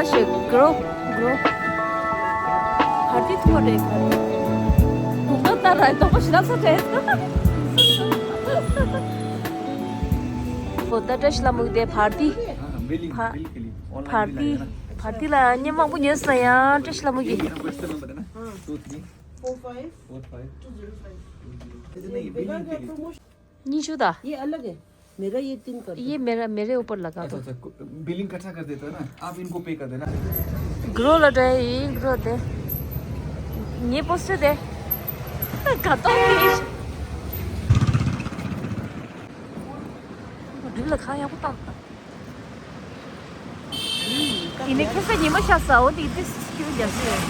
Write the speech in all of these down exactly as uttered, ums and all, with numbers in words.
ཞེས་གྲོགས་གྲོགས། བར་དེ་ཐུག་རེད། དུང་ནག་ལྟར་ར་དོག་པོ་ཞིག་ལབ་ས་རེད། ཨོ་ད་བཀྲ་ཤིས་ལྷ་མོ་གི་དེ་བར་དེ། ཕ་བར་དེ་བར་དེ་ལ་བརྙན་མང་པོ་ཉོས་ས་ཡང་བཀྲ་ཤིས་ལྷ་མོ་གི། Four five two zero five. नहीं, बिलिंग के लिए। नीचू था। ये अलग है। मेरा ये तीन कर दो। ये मेरा, मेरे ऊपर लगा दो। अच्छा, अच्छा, बिलिंग इकट्ठा कर देता है ना, आप इनको पे कर देना। ग्रो लटा है, ये ग्रो दे। ये पोस्टर दे। खत्म। ཡིན་ནའི་ཁ་སང་ཉི་མ་ཤར་ས་འོ་དེ་དེ་སྐྱུར་རྒྱབ་ཟེར།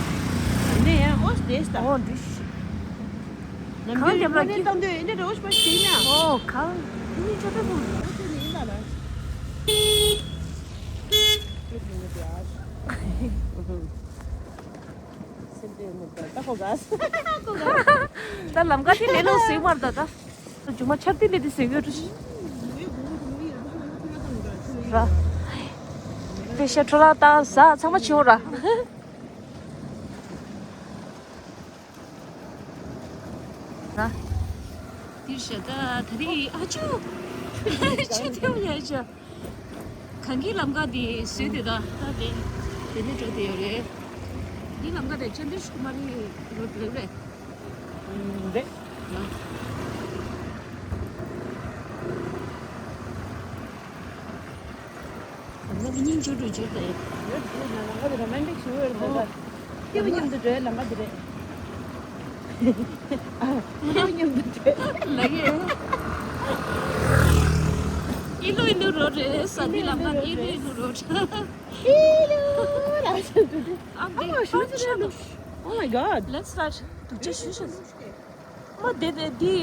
ནས་ཡང་ཨོ་དེ་ལྟ། ཨོ་འདི་ཤི། ནམ་རྒྱུན་རྒྱབ་ལ་རིག་པ་རེ་བཏང་དུས་འདི་འདྲ་ཨོ་ཤི་པ་ཞིག་ཡིན་ན། ཨོ་གང་། ཨོ་དེ་ནི་ཅོ་ཏོ་བུ། ཨོ་དེ་ནི་ཡིན་ད་ལ། སེམས་པའི་མི་ད་ད་ཁོ་ག་ད་ལམ་ཀ་དེ་ལས་ལོ་སུས་མར་ད་ད། ཇུ་མ་ཆབ་ཏི་ལེ་དི་སེ་གོ་ཏུ་ཤི། ར། པེ་ཤ་ཁྲོ་ལ་ཏང་ས་ཚང་མ་ཆིའོ་ར། ར། དིར་ཤ་ད་ད་རི་ཨ་ཅུ། ཆུ་ཐེའུ་ཡ་ཤ། གང་གི་ལམ་ཀ་དེ་བཟོས་དེ་ད་ད་དེ་དེ་ནས་འགྲོ་དེ་ཡོད་རེད། འདི་ལམ་ཀ་དེ་ཅན་དིར་ཤུ་མ་རི་རོ་རེད་རེད། རེད། ང་གི་སྙིང་རྗེ་རུ་འཇུག་པས། ཡོད་དེ་ན་ལམ་ཀ་དེ་རོ་མན་ཊིག་ཞུ་ཡོད་རེད་ད། སྐྱིད་པོ་མཉམ་དུ་འགྲོ་ཡ་ལམ་ཀ་དེ་རེད། སྐྱིད་པོ་མཉམ་དུ་འགྲོ་ཡ། ལ་ཡེ། ཨི་ལུ་ཨི་ལུ་རོ་རེད་ས་འདི་ལམ་ཀ་ཨི་ལུ་ཨི་ལུ་རོ་རེད། ཨི་ལུ་ར་ས་འདི། ཨ་མ་ཞུ་ཚེ་རེད་ལུ། Oh my god. Let's start. དུག་ཅག་ཞུ་ཞུ། མ་དེ་དེ་དེ་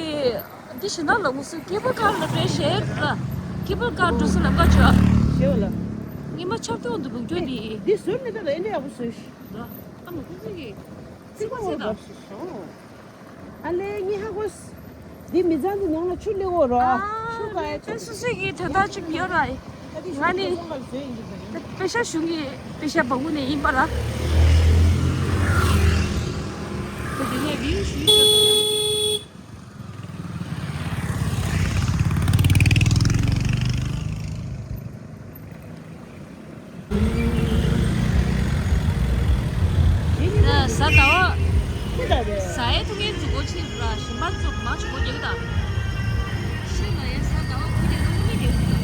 དེ་ཞི་ན་ལ་ངུ་སུ་སྐྱེས་པ་གང་ལ་བྲེ་ཞེས་ར། སྐྱེས་པ་གང་འགྲོ་སུ་ལ་ཀ་ཅོ། ཞེས་ལ། ངས་མ་ཆབ་ཏོ་འདུག་བུ་ཀྱོ་དེ། དེ་ཟུར་ནས་ད་ལ་ཨེ་འདྲ་ཡག་པོ་སུ་ཞུ། ད་ཨ་མ་ཀུ་ཙི་གི། ཙི་པ་ཙི་ད། ཨ་ལེ་ངས་ཧ་གོ། འདི་མི་ཚང་གི་ནང་ལ་ཆུ་སླེབས་འོ་ར། ཆུ་ག་ཡ་ཆུ། སོ་སོ་གི་དོན་དག་ཅིག་ཡོད་ར། ང་ནི་པེ་ཤ་གཞུང་གི་པེ་ཤ་བ་གུ་ནས་ཡིན་པ་ར། དེ་དེ་ནས་བིའུ་ཞུ་ཡོད། ཟ་ད་བ། ཟ་ཡའི་ཐུག་ངན་འཛུགས་སྒོ་ཕྱིར་ར་ཞིམ་པ་འཛུགས་མ་ཆུ་སྒོ་རྒྱག་དང་། ཤི་ན་ཡ་ཟ་ད་བ་ཁུ་རྒྱག་ན་ཁུ་རྒྱག་དང་།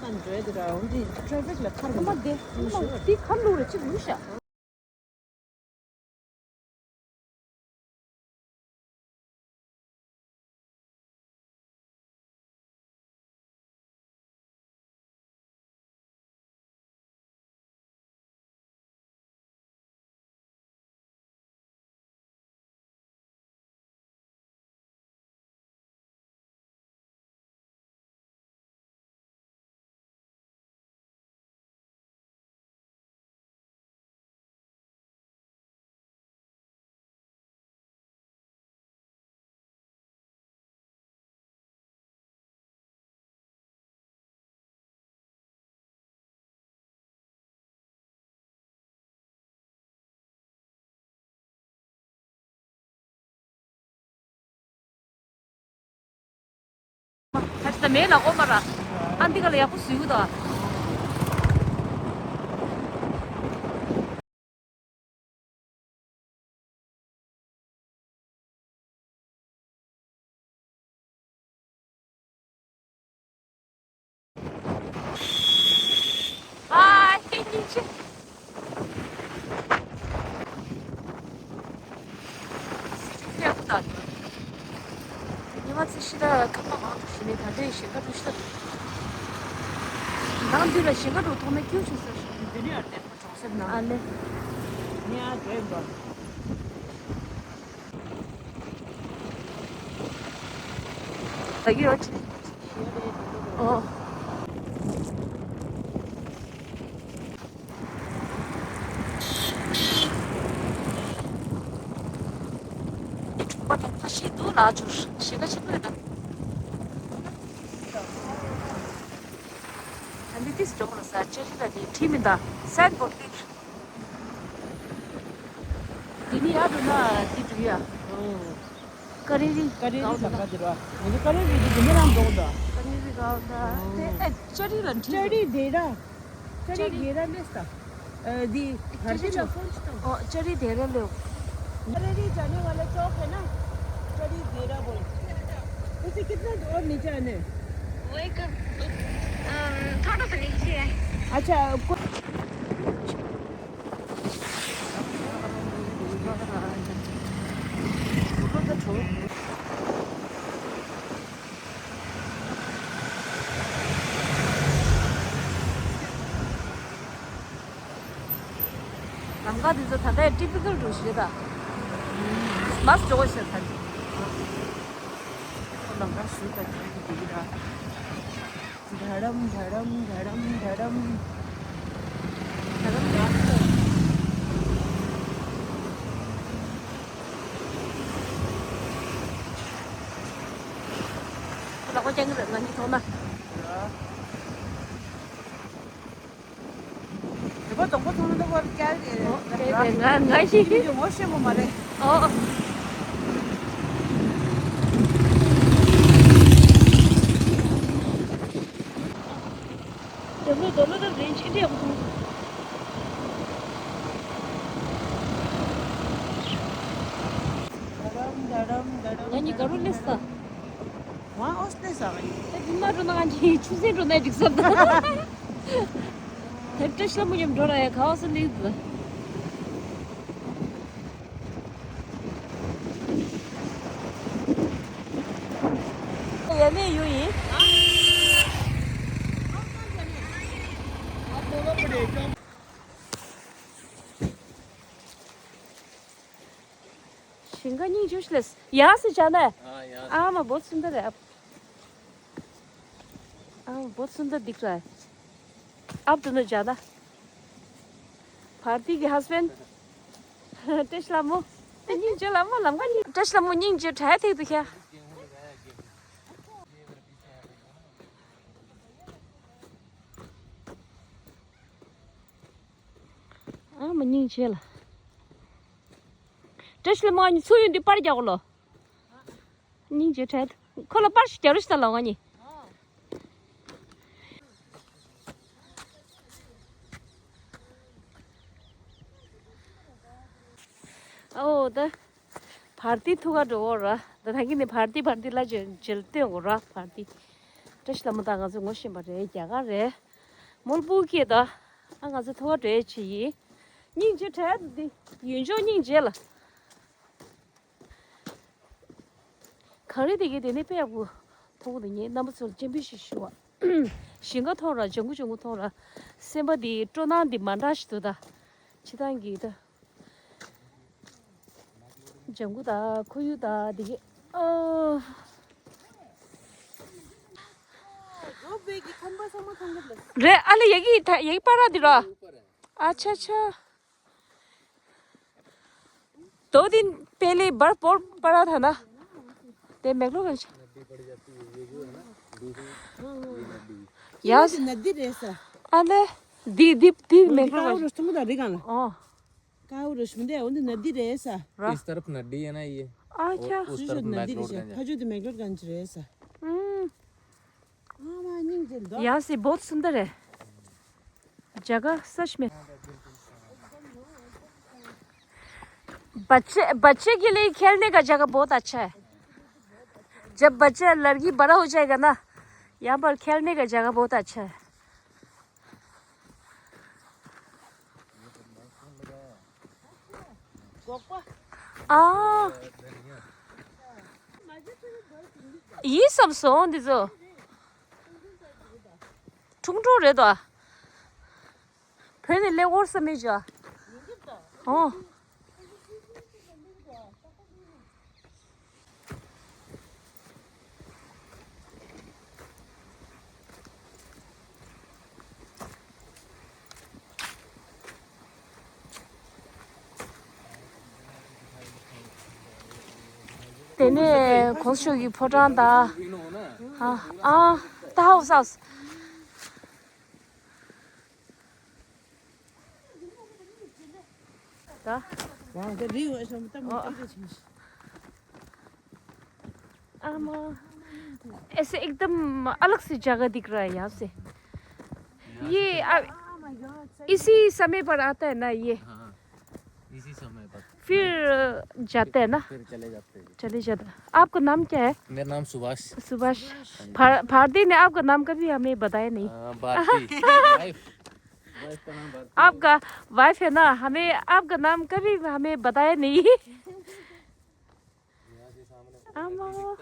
ད་འགྲོ་ཡ་དེ་འདྲ་འོན་ཏེ་ཊ་ཕིག་ལ་ཁར་མ་བསྡད་མ་དེ་ཁར་ལུག་རེ་གཅིག་ལུག་ཤ། ད་ཅི་ད་མེད་ལ་ཨོ་མ་ར། ཨ་འདི་ག་ལ་ཡག་པོ་བཟོས་གི་ད། Bye. ཉི་མ་ཚེ་ཤི་ད་ཁ་པ་མང་དུ་ཤི་ནས་ད་ལྟའི་ཞིང་ཁ་དུ་ཤི་ད། ནང་འདི་ལ་ཞིང་ཁ་དུ་ཐོག་མའི་ཁྱེའུ་ཆུ་ཟེར། དེ་ནས་ཨ་ནི་གྲོང་གསེབ་ནང་། ཨ་ནི། ངས་ཨ་འགྲོ་ཡིན་པ། ད་གི་ཡོད་ཅི། ཨོ། གྲོང་པ་དང་ཁ་ཤས་འདུག་ལ་ཆུ་ཞེ་ག་ཆེན་པོ་ཡོད་ད། ད་འདི་ཏིས་འགྲོ་གོ་ལ་ས་ཅ་རི་ལ་དེ་ཁྲིད་མི་འདའ་སན་བོར་ཏིར། དེ་ནི་ཡར་འགྲོ་ན་དེ་འགྲོ་ཡ། ཀ་རེ་རི། ཀ་རེ་རི་ལ་ཀ་དེ་ར། ང་ཚོ་ཀ་རེ་རི་དེ་དེ་ནི་རང་འགྲོ་འདའ། ཀ་རེ་རི་ག་འདའ། དེ་ཨེ་ཅ་རི་ལ་འཁྲིད། ཅ་རི་དེ་ར། ཅ་རི་དེ་ར་ལས་ས། ཨ་དེ་བར་དེ་ལ་ཕོན་ཅི་དང་། ཨོ་ཅ་རི་དེ་ར་ལོ། ཀ་རེ་རི་ཇ་ནེ་ཝ་ལ་ཅོག་ཧེ་ན། ཅ་རི་དེ་ར་བོལ། उसे कितना और नीचे आने? वो एक, अम, थोड़ा सा नीचे है। अच्छा, आपको ལམ་ཁ་འདི་ཚོ་ད་ལྟའི་ཊི་པི་ཀལ་འགྲོ་ཞིག་རེད་ད། མ་སུ་འགྲོ་ཞེས་ད། ལམ་ཁ་ཞུ་ད་འགྲོ་གི་འདུག་ད། དྷ་རམ་དྷ་རམ་དྷ་རམ་དྷ་རམ། དྷ་རམ་དྷ་རམ། ལག་པ་རྒྱག་གི་རེད་ང་གཉིས་ཐོག་ན། དེ་པ་དང་པོ་ཚང་མ་ད་བར་བསྐྱལ་ཏེ། ཨོ་དེ་དེ་ང་ང་ཞིག་ངོ་ཤེས་པོ་མ་རེད། ཨོ། དེ་མོ་དོ་ལོ་དང་རིན་ཆེན་འདྲ་པོ་ཚང་། ང་གཉིས་ག་རུ་སླེབས་ས། ང་ཨོ་སྟེ་ཟ་གི། ད་དེ་མ་འགྲོ་ན་ང་གཉིས་ཆུ་སྲིན་འགྲོ་ན་འགྲིག་ས་ད། ད་བཀྲ་ཤིས་ལྷ་མོ་མཉམ་འགྲོ་ར་ཡ་ག་བ་སུ་ལེགས་ད། ཡ་ནས་ཡོད་ཡིན། ཞིང་ཁ་སྙིང་རྗེ་ཞིག་ལས་ཡ་སི་ཅ་ན། ཨ་ཡ་སི། ཨ་མ་བོད་སུན་དར་རེད། ཨ་མ་བོད་སུན་དར་འདུག་ར། ཨབ་ཏུ་ནུ་ཅ་ན། བར་ཏི་གི་ཧས་བེན། བཀྲ་ཤིས་ལྷ་མོ། སྙིང་རྗེ་ལ་མོ་ལམ་ཁ་སྙིང་། བཀྲ་ཤིས་ལྷ་མོ་སྙིང་རྗེ་དྲ་ཐིག་ཏུ་ཁྱེར། ཨ་མ་སྙིང་རྗེ་ལ། བཀྲ་ཤིས་ལྷ་མོ་ཨ་ནི་ཚུར་ཡོང་དུས་པར་རྒྱག་གོ་ལོ། སྙིང་རྗེ་དྲ། ཁོ་ལ་པར་ཞིག་རྒྱག་རོགས་ཞིག་ད་ལོ་ང་གཉིས། ཨོ་ད། བར་ཏི་ཐུག་ག་འགྲོ་འོ་ར། ད་ད་གིན་ནས་བར་ཏི་བར་ཏི་ལ་འཇལ་འཇལ་སྟོན་འོ་ར་བར་ཏི། བཀྲ་ཤིས་ལྷ་མོ་ད་ང་ཚོ་ངོ་ཤེས་པ་རེད་རྒྱ་གར་རེད། མོལ་པུ་ཀེ་ད། ཨ་ང་ཚོ་ཐུག་ག་འགྲོ་ཡས་ཆི་ཡིན། སྙིང་རྗེ་དྲ་འདི་ཡུལ་ལྗོངས་སྙིང་རྗེ་ལ། གངས་རི་དེ་གའི་དེ་ནས་དཔེ་ཡག་པོ་མཐོ་པོ་དེ་ངས་རྣམ་པ་ཚོར་སྤྱན་འབུལ་ཞིག་ཞུ་བ། ཞིང་ཁ་མཐོང་ར་ལྗང་གུ་ལྗང་གུ་མཐོང་ར། སེམས་པ་དེ་སྤྲོ་སྣང་དེ་མ་འདྲ་ཞིག་འདུག་ད། ཕྱི་ཐང་གི་ད། ལྗང་གུ་ད་ཁོར་ཡུག་ད་དེ་གའི་ཨ། རེད་ཨ་ལེ་ཡ་གི་ད་ཡ་གི་པར་ར་དེ་ར། ཨ་ཆ་ཆ། दो दिन पहले बर्फ बहुत पड़ा था ना। ते मैंग्रोव का यस। नदी रहे सा। अने दी दी दी मैंग्रोव का। काऊ रश्मि दे उन नदी रहे सा। इस तरफ नदी है ना ये। अच्छा। उस तरफ नदी रहे सा। खजू दे मैंग्रोव गंज रहे सा। हम्म। यहाँ से बहुत सुंदर है। जगह सच में। बच्चे बच्चे के लिए खेलने का जगह बहुत अच्छा है। जब बच्चा लड़की बड़ा हो जाएगा ना, यहाँ पर खेलने का जगह बहुत अच्छा है। ཨ། ཡིན་བསམ་སོང་འདི་ཚོ། ཁྲུང་ཁྲུང་རེད་དོ། དེ་ནི་ལེ་འོར་ས་མེད་ཅོ། ཨོ། དེ་ནས་གོང་ཞུ་གི་ཕོ་བྲང་དང་། ཨ་ཨ་ད་ཧའོ་སའོ་སི། ད། ཨ་མ། ऐसे एकदम अलग सी जगह दिख रहा है यहाँ से। ये आ, इसी समय पर आता है ना ये? हाँ, इसी समय पर। फिर जाते हैं ना? फिर चले जाते हैं। चले जाते हैं। आपका नाम क्या है? मेरा नाम सुभाष। सुभाष। भार-, भारती ने आपका नाम कभी हमें बताया नहीं। हाँ, भारती। वाइफ। वाइफ का नाम भारती है। आपका वाइफ है ना, हमें आपका नाम कभी हमें बताया नहीं। आमा।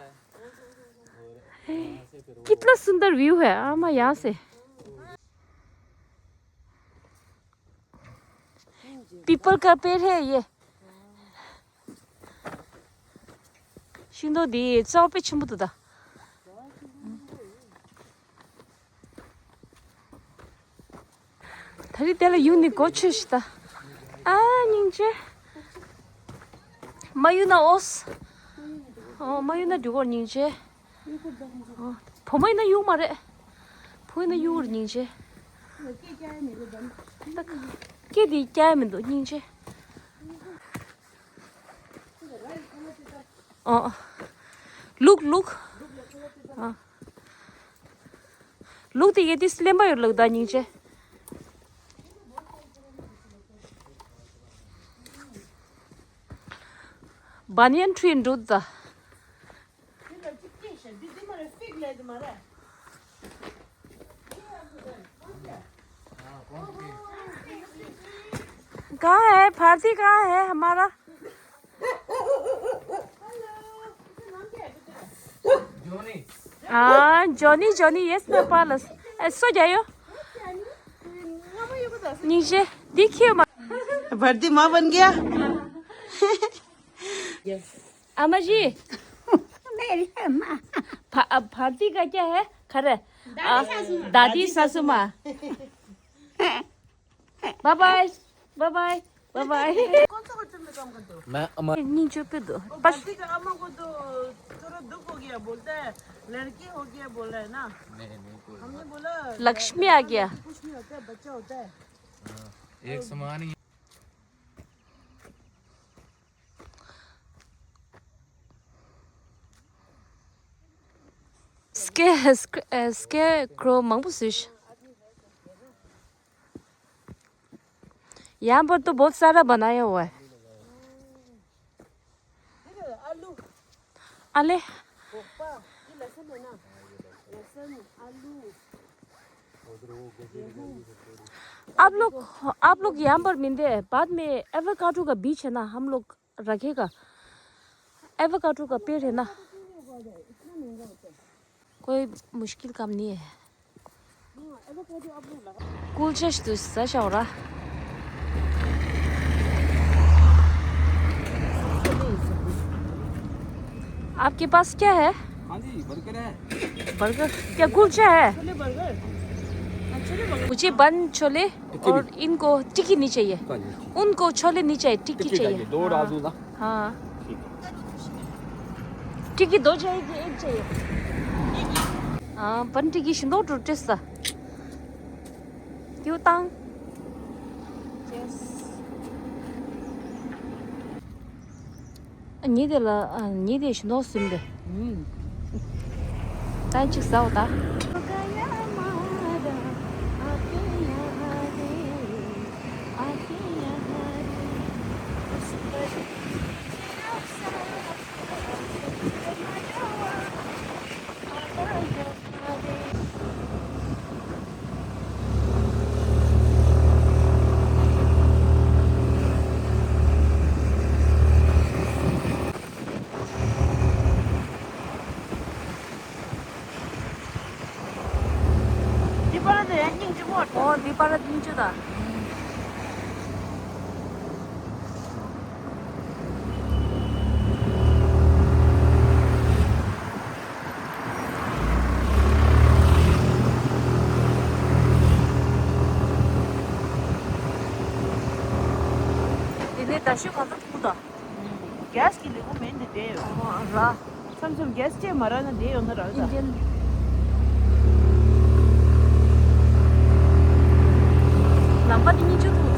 कितना सुंदर व्यू है आमा यहाँ से। पीपल का पेड़ है ये। ཤིང་སྡོང་འདི་རྩ་བ་དཔེ་ཆེན་པོ་འདུག་ད། ད་རེས་དེ་ལ་ཡུག་ནི་གོ་ཆོད་ཤི་ད། ཨ་སྙིང་རྗེ། མ་གཡུག་ན་ཨོས། ཨོ་མ་གཡུག་ན་འགྲིག་གོ་སྙིང་རྗེ། ཨོ་བུ་མོ་ཡིན་ན་གཡུག་མ་རེད། བུ་ཡིན་ན་གཡུག་རེད་སྙིང་རྗེ། ད་སྐེ་འདི་བཀྱག་ཡ་མི་འདུག་སྙིང་རྗེ། ཨོ། ལུག་ལུག་ཨ། ལུག་དེ་གའི་དེ་སླེམ་པ་ཡོད་ལུག་ད་སྙིང་རྗེ། བྷ་ནི་ཡན་ཁྲི་འདུག་ད། कहाँ है? भारती कहाँ है हमारा? हाँ, जॉनी, जॉनी, यस, मैं पालस। ए, सो जायो। नीचे, देखिए, मा- भारती माँ बन गया। अम्मा जी। मेरी अम्मा। भा-, अब भारती का क्या है? खरे। दादी आ, सासू माँ। दादी सासू माँ। Bye bye. Bye bye. Bye bye. कौन सा होटल में काम करते हो? मैं अमर। नीचे पे दो। वो बस। भारती का अम्मा को तो थोड़ा दुख हो गया, बोलता है, लड़की हो गया बोला है ना। नहीं, नहीं, कोई हमने बात बोला, लक्ष्मी आ गया। कुछ नहीं होता है, बच्चा होता है। हाँ, एक समान ही। स्के-, स्के-, स्केयरक्रो མང་པོ་བཟོས་ཤག यहाँ पर तो बहुत सारा बनाया हुआ है। आलू। आले। आप लोग, आप लोग यहाँ पर मिलते हैं। बाद में एवोकाडो का बीज है ना, हम लोग रखेगा। एवोकाडो का पेड़ है ना। कोई मुश्किल काम नहीं है। कुलचेस दुसा शाउरा। आपके पास क्या है? हाँ जी, बर्गर है। बर्गर? क्या कुलचा है? छोले बर्गर। हाँ, छोले बर्गर। मुझे बन छोले टिक्की और भी। इनको टिक्की नहीं चाहिए। हाँ जी, ठीक। उनको छोले नहीं चाहिए, टिक्की टिक्की चाहिए। चाहिए, दो डाल दूँ ना? हाँ। ठीक है। टिक्की दो चाहिए कि एक चाहिए? हाँ, बन टिक्की ཞིམ་པོ་འདུག་ཏེ་ས། ཀྱུ་ཏང་། ཡེས། ཉི་དེ་ལ་ཨ། ཉི་དེ་ཞིམ་པོ་ཟིན་པས། ཨུམ། ཏང་གཅིག་ཟ་འོ་ད། འདི་པར་དེ་སྙིང་རྗེ་མོ། ཨོ་འདི་པར་སྙིང་རྗེ་ད། ཞིག་གང་ལྟར་ཐུག་ད། གེ་སི་གི་ལེགས་པོ་མེད་འདི་བསྡད་ཡོད། ཨོ་ར། མཚམས་མཚམས་གེ་སི་ཅེས་མ་རག་ན་བསྡད་ཡོང་ན་རག་ད། ཨིན་ཇིན། ལམ་ཁ་དེ་གཉིས་ཆུ་ཐུག